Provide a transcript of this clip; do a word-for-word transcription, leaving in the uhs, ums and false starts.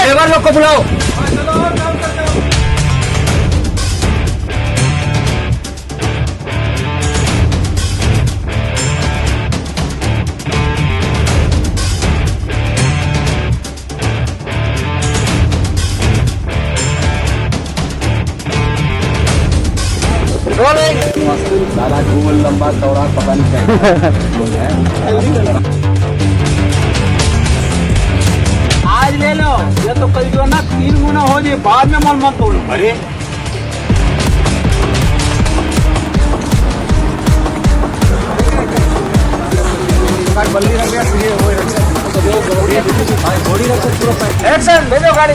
लेबर लोग को बुलाओ। सारा गोल लंबा चौड़ा पता नहीं क्या। आज ले लो, ये तो कल जो ना तीन गुना हो जाए, बाद में मल मत तोड़ो। अरे, एक्शन, भेजो गाड़ी।